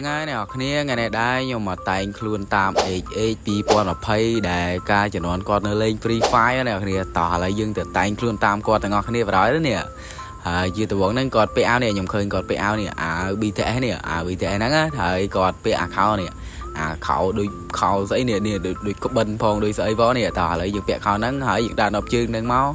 ហើយអ្នកនរគ្នាថ្ងៃនេះដែរខ្ញុំមកតែងខ្លួនតាម HH 2020ដែលការជំនាន់គាត់នៅលេង Free Fire អ្នកនរគ្នាតោះឥឡូវយើងទៅតែងខ្លួនតាមគាត់ទាំងអស់គ្នាបណ្ដោយទៅនេះហើយជាដំបូងហ្នឹងគាត់ពាក់អាវនេះខ្ញុំឃើញគាត់ពាក់អាវនេះអាវ BTS នេះអាវ BTS ហ្នឹងណាហើយគាត់ពាក់អាខោនេះអាខោដូចខោស្អីនេះនេះដូចដូចក្បិនផងដូចស្អីផងនេះតោះឥឡូវយើងពាក់ខោហ្នឹងហើយយើងដាក់ដល់ជើងហ្នឹងមក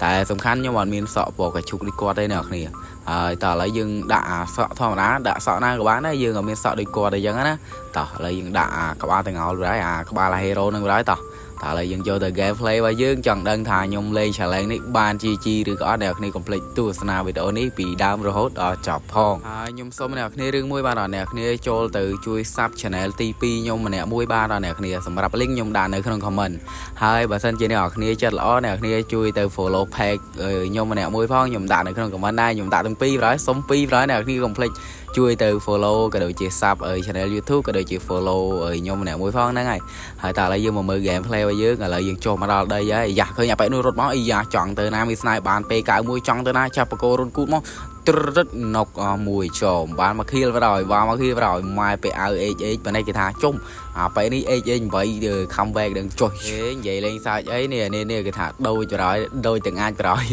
តែសំខាន់ខ្ញុំអត់មានសក់ពណ៌កាឈូកដូចគាត់ទេអ្នកនរគ្នាហើយតោះឥឡូវយើងដាក់អាសក់ធម្មតាដាក់សក់ណាក៏បានដែរយើងអត់មានសក់ដូចគាត់អីចឹងណាតោះឥឡូវយើងដាក់អាក្បាលទាំងអល់បណ្ដោយអាក្បាល hero ហ្នឹងបណ្ដោយតោះតើឥឡូវយើងចូលទៅ gameplay របស់យើងចង់ដឹងថាខ្ញុំលេង challenge នេះបាន GG ឬក៏អត់អ្នកគ្នាកុំភ្លេចទស្សនាវីដេអូនេះពីដើមរហូតដល់ចប់ផងហើយខ្ញុំសូមអ្នកគ្នារឿងមួយបាទដល់អ្នកគ្នាចូលទៅជួយ sub channel ទី2ខ្ញុំម្នាក់មួយបាទដល់អ្នកគ្នាសម្រាប់ link ខ្ញុំដាក់នៅក្នុង comment ហើយបើសិនជាអ្នកគ្នាចិត្តល្អអ្នកគ្នាជួយទៅ follow page ខ្ញុំម្នាក់មួយផងខ្ញុំដាក់នៅក្នុង comment ដែរខ្ញុំដាក់ទាំងពីរបាទសុំពីរបាទអ្នកគ្នាកុំភ្លេចជួយទៅ follow ក៏ដូចជា sub channel YouTube ក៏ដូចជា follow ខ្ញុំម្នាក់មួយផងហ្នឹងហើយហើយតើឥឡូវយើងមកមើល gameplay របស់យើងឥឡូវយើងចុះមកដល់ដីហើយយ៉ាឃើញអាប៉ែនោះរត់មកអីយ៉ាចង់ទៅណាមានស្នេហ៍បានពេល91ចង់ទៅណាចាប់បកោរុនគូតមកត្រឹតណុកមួយចោមបានមកខៀលបណ្ដោយបានមកខៀលបណ្ដោយម៉ែពេលអៅ HH ប៉ែនេះគេថាជុំអាប៉ែនេះ HH 8 comeback នឹងចុះហេនិយាយលេងសើចអីនេះនេះនេះគេថាដូចបណ្ដោយដូចទាំងអាចបណ្ដោយ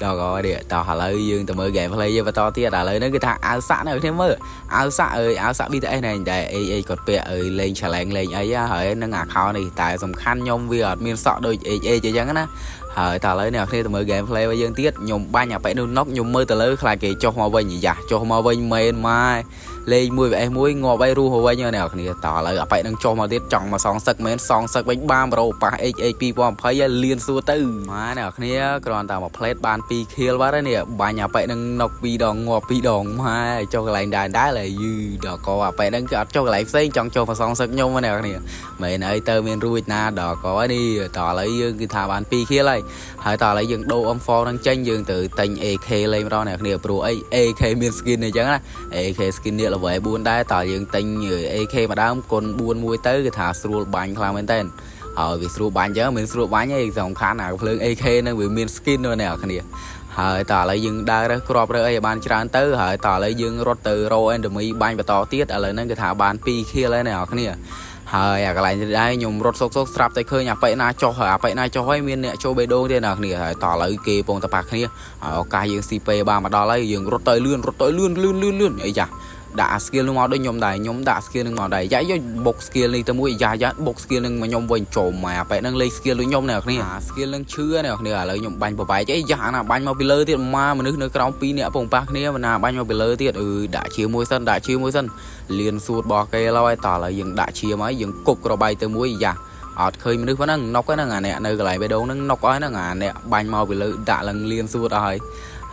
ដល់ក៏នេះតោះឥឡូវយើងទៅមើល gameplay យើងបន្តទៀតឥឡូវហ្នឹងគេថាអាវសាក់នៅគ្នាមើលអាវសាក់អើយអាវសាក់ BTS នេះតែ AA គាត់ពាក់អើយលេង challenge លេងអីហើយនឹងអាខោនេះតែសំខាន់ខ្ញុំវាអត់មានសក់ដូច HH អញ្ចឹងណាហើយតើឥឡូវអ្នកគ្នាទៅមើល gameplay របស់យើងទៀតខ្ញុំបាញ់អាប៉ែនោះណុកខ្ញុំមើលទៅលើខ្លាចគេចុះមកវិញយ៉ាចុះមកវិញមែនម៉ែលេង1 vs 1ងាប់ឲ្យរស់មកវិញអ្នកគ្នាតើឥឡូវអាប៉ែនឹងចុះមកទៀតចង់មកសងសឹកមែនសងសឹកវិញបានប្រូប៉ះ HH 2020លៀនសួរទៅម៉ែអ្នកគ្នាគ្រាន់តែមួយផ្លេតបាន2 kill បាត់ហើយនេះបាញ់អាប៉ែនឹងណុក2ដងងាប់2ដងម៉ែចុះកន្លែងដែរដែរហើយយឺដល់កអាប៉ែនឹងគឺអត់ចុះកន្លែងផ្សេងចង់ចុះមកសងសឹកខ្ញុំអ្នកគ្នាមែនអីទៅមានរួចណាដល់កនេះតើឥឡូវយើងគឺថាបាន2 kill ហើយហើយតើឥឡូវយើងដូរ M4 នឹងចេញយើងទៅទិញ AK លេងម្ដងអ្នកគ្នាព្រោះអី AK មាន skin អញ្ចឹងណា AK skin នេះ level 4ដែរតើយើងទិញ AK មួយដើមគុណ4មួយទៅគឺថាស្រួលបាញ់ខ្លាំងមែនតើហើយវាស្រួលបាញ់អញ្ចឹងមិនស្រួលបាញ់ទេសំខាន់អាភ្លើង AK នឹងវាមាន skin នោះអ្នកគ្នាហើយតើឥឡូវយើងដើររើសគ្រាប់រើសអីឲ្យបានច្រើនទៅហើយតើឥឡូវយើងរត់ទៅរក enemy បាញ់បន្តទៀតឥឡូវហ្នឹងគឺថាបាន2 kill ហើយអ្នកគ្នាហើយអាកន្លែងនេះដែរខ្ញុំរត់សុកសុកស្រាប់តែឃើញអាប៉ិណាចុះអាប៉ិណាចុះហើយមានអ្នកចូលបេះដូងទៀតអ្នកគ្នាហើយតឥឡូវគេពងតប៉ះគ្នាឱកាសយើងស៊ីពេបានមកដល់ហើយយើងរត់ទៅលឿនរត់ទៅលឿនលឿនលឿនលឿនអីចាដាក់ skill នឹងមកដូចខ្ញុំដែរខ្ញុំដាក់ skill នឹងមកដែរយ៉ាយកបុក skill នេះទៅមួយយ៉ាយ៉ាបុក skill នឹងមកខ្ញុំវិញចូលមកអាប៉ែនឹងលេង skill ដូចខ្ញុំអ្នកគ្នាអា skill នឹងឈឺអ្នកគ្នាឥឡូវខ្ញុំបាញ់បបែកអីយ៉ាអាណាបាញ់មកពីលើទៀតមកមនុស្សនៅក្រោម2នាក់ពងប៉ះគ្នាណាបាញ់មកពីលើទៀតអឺដាក់ជាមួយសិនដាក់ជាមួយសិនលៀនសួតរបស់គេឡើយតឥឡូវយើងដាក់ឈាមហើយយើងគប់ក្របីទៅមួយយ៉ាអត់ឃើញមនុស្សប៉ុណ្ណឹងណុកហ្នឹងអាអ្នកនៅកន្លែងបេះដូងហ្នឹងណុកអស់ហ្នឹងអាអ្នកបាញ់មកពីលើដាក់ឡើងលៀនសួតអស់ហើយ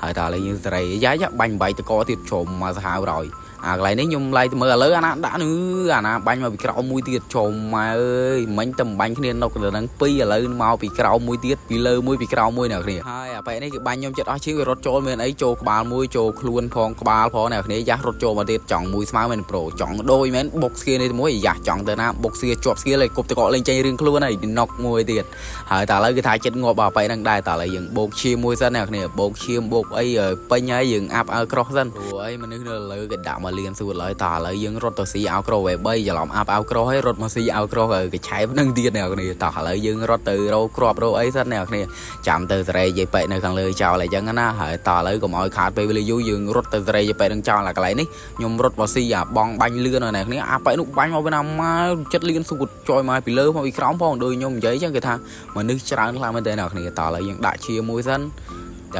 ហើយតើឥឡូវយើងសេរីយ៉ាយ៉ាបាញ់បែកតកទៀតជុំមកសាហាវរយអាកន្លែងនេះខ្ញុំឡៃទៅមើលឥឡូវអាណាដាក់នឺអាណាបាញ់មកពីក្រោមមួយទៀតជុំមកអើយមិញតែបាញ់គ្នាណុកទៅនឹងពីរឥឡូវមកពីក្រោមមួយទៀតពីលើមួយពីក្រោមមួយអ្នកគ្នាហើយអាប៉ែនេះគេបាញ់ខ្ញុំចិត្តអស់ជាងវារត់ចូលមានអីចូលក្បាលមួយចូលខ្លួនផងក្បាលផងអ្នកគ្នាយ៉ារត់ចូលមកទៀតចង់មួយស្មើមែនប្រូចង់ដូចមែនបុកស្គៀនេះមួយយ៉ាចង់ទៅណាបុកស្គៀជាប់ស្គៀលេគប់តកលេងចេញរឿងខ្លួនហើយណុកមួយទៀតហើយតែឥឡូវគេថាចិត្តងាប់អាប៉ែហ្នឹងដែរតែឥឡូវយើងបោកឈាមមួយសិនអ្នកគ្នាបោកឈាមបោកអីពេញហើយយើងអាប់ឲ្យក្រោះសិនព្រោះអីមនុស្សនៅលើគេដាក់មកលៀនសួតឡើយតើឥឡូវយើងរត់ទៅស៊ីអោក្រោវ3ច្រឡំអាប់អោក្រោះហើយរត់មកស៊ីអោក្រោះកឆែបនឹងទៀតអ្នកគ្នាតោះឥឡូវយើងរត់ទៅរកគ្រាប់រកអីសិនអ្នកគ្នាចាំទៅសេរីយាយប៉ែនៅខាងលើចោលអីចឹងណាហើយតើឥឡូវកុំឲ្យខាតពេលវេលាយូរយើងរត់ទៅសេរីយាយប៉ែនឹងចោលអាកន្លែងនេះខ្ញុំរត់មកស៊ីអាបងបាញ់លឿនអ្នកគ្នាអាប៉ែនោះបាញ់មកវិញណាមកចិត្តលៀនសួតចយមកពីលើមកពីក្រោមផងដូចខ្ញុំនិយាយចឹងគេថាមនុស្សច្រើនខ្លាំងមែនតើអ្នកគ្នាតើឥឡូវយើងដាក់ជាមួយសិន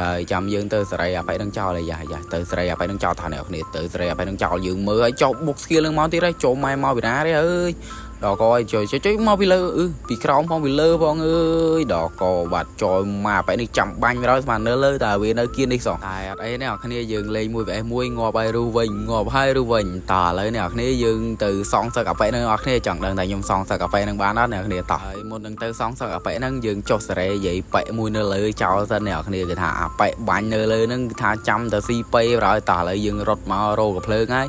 ហើយចាំយើងទៅសេរីអាប៉ែនឹងចោលហើយយ៉ាយ៉ាទៅសេរីអាប៉ែនឹងចោលថាអ្នកគ្នាទៅសេរីអាប៉ែនឹងចោលយើងមើលឲ្យចោលបុក skill នឹងមកទៀតហើយចូលម៉ែមកពីណាទេអើយដល់កឲ្យជួយជួយមកពីលើអឺពីក្រោមផងពីលើផងអើយដល់កបាត់ចោលមកបែនេះចាំបាញ់មកដល់ស្មាននៅលើតែវានៅគៀននេះសោះតែអត់អីអ្នកគ្នាយើងលេង1 vs 1ងាប់ហើយរុះវិញងាប់ហើយរុះវិញតើឥឡូវអ្នកគ្នាយើងទៅសងសឹកអាប៉ែនឹងអ្នកគ្នាចង់ដឹងថាខ្ញុំសងសឹកអាប៉ែនឹងបានអត់អ្នកគ្នាតោះហើយមុននឹងទៅសងសឹកអាប៉ែនឹងយើងចុះសេរីនិយាយប៉ែមួយនៅលើចោលសិនអ្នកគ្នាគេថាអាប៉ែបាញ់នៅលើនឹងគេថាចាំទៅស៊ីពេប្រហើយតោះឥឡូវយើងរត់មករកកភ្លើងហើយ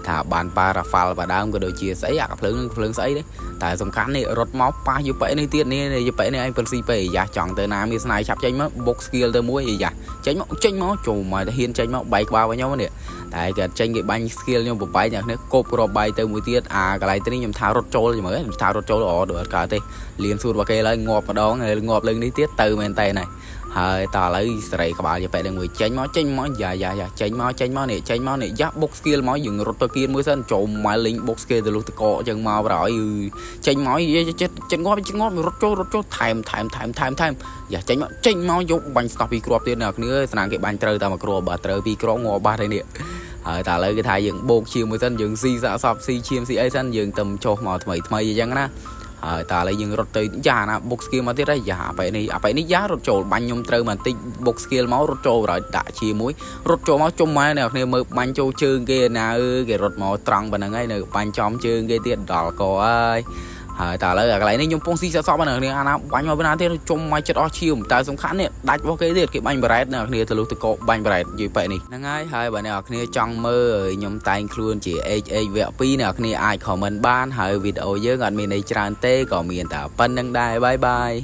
ថាបានប៉ារ៉ាហ្វាល់បាដើមក៏ដូចជាស្អីអាកាភ្លើងនឹងភ្លើងស្អីទេតែសំខាន់នេះរត់មកប៉ះយប៉ែនេះទៀតនេះយប៉ែនេះឯងពិលស៊ីពេយ៉ាចង់ទៅណាមានស្នាយឆាប់ចេញមកបុក skill ទៅមួយយ៉ាចេញមកចេញមកចូលមកតែហ៊ានចេញមកបែកក្បាលរបស់ខ្ញុំនេះតែគេចេញគេបាញ់ skill ខ្ញុំបបែកអ្នកនេះគប់រាប់បាយទៅមួយទៀតអាកន្លែងទៅនេះខ្ញុំថារត់ចូលមើលខ្ញុំថារត់ចូលអូដូចអត់កើតទេលៀនសួតរបស់គេឡើយងាប់ម្ដងងាប់លើងនេះទៀតទៅមែនតើណាហើយតើឥឡូវសេរីក្បាលយប៉ែនឹងមួយចេញមកចេញមកយ៉ាយ៉ាយ៉ាចេញមកចេញមកនេះចេញមកនេះយ៉ាបុក skill មកយើងរត់ទៅគៀនមួយសិនចូលមកលេងបុក skill ទៅលុះតកកចឹងមកប្រហើយចេញមកចិត្តចិត្តងាប់ចិត្តងាប់រត់ចូលរត់ចូលថែមថែមថែមថែមថែមយ៉ាចេញមកចេញមកយកបាញ់ស្តោះពីរគ្រាប់ទៀតអ្នកគ្នាស្នាងគេបាញ់ត្រូវតែមួយគ្រាប់បើត្រូវពីរគ្រាប់ងាប់បាត់ហើយនេះហើយតែឥឡូវគេថាយើងបោកឈាមមួយសិនយើងស៊ីសាកសពស៊ីឈាមស៊ីអីសិនយើងទៅចុះមកថ្មីថ្មីអញ្ចឹងណាហើយតែឥឡូវយើងរត់ទៅយ៉ាណាបុក skill មកទៀតហើយយ៉ាអាបែនេះអាបែនេះយ៉ារត់ចូលបាញ់ខ្ញុំត្រូវបន្តិចបុក skill មករត់ចូលហើយដាក់ជាមួយរត់ចូលមកជុំមកអ្នកគ្នាមើលបាញ់ចូលជើងគេណាអើគេរត់មកត្រង់ប៉ុណ្្នឹងហើយនៅបាញ់ចំជើងគេទៀតដល់កហើយហើយតែឥឡូវអាកន្លែងនេះខ្ញុំពងស៊ីសសពអ្នកគ្នាអាណាបាញ់មកបណ្ណាទៀតជុំមកចិត្តអស់ឈាមតែសំខាន់នេះដាច់របស់គេទៀតគេបាញ់បារ៉ែតអ្នកគ្នាទៅលុះទៅកបាញ់បារ៉ែតនិយាយបែបនេះហ្នឹងហើយហើយបើអ្នកគ្នាចង់មើលខ្ញុំតែងខ្លួនជា HH វគ្គ2អ្នកគ្នាអាច comment បានហើយវីដេអូយើងអត់មានអីច្រើនទេក៏មានតែប៉ុណ្្នឹងដែរ bye bye.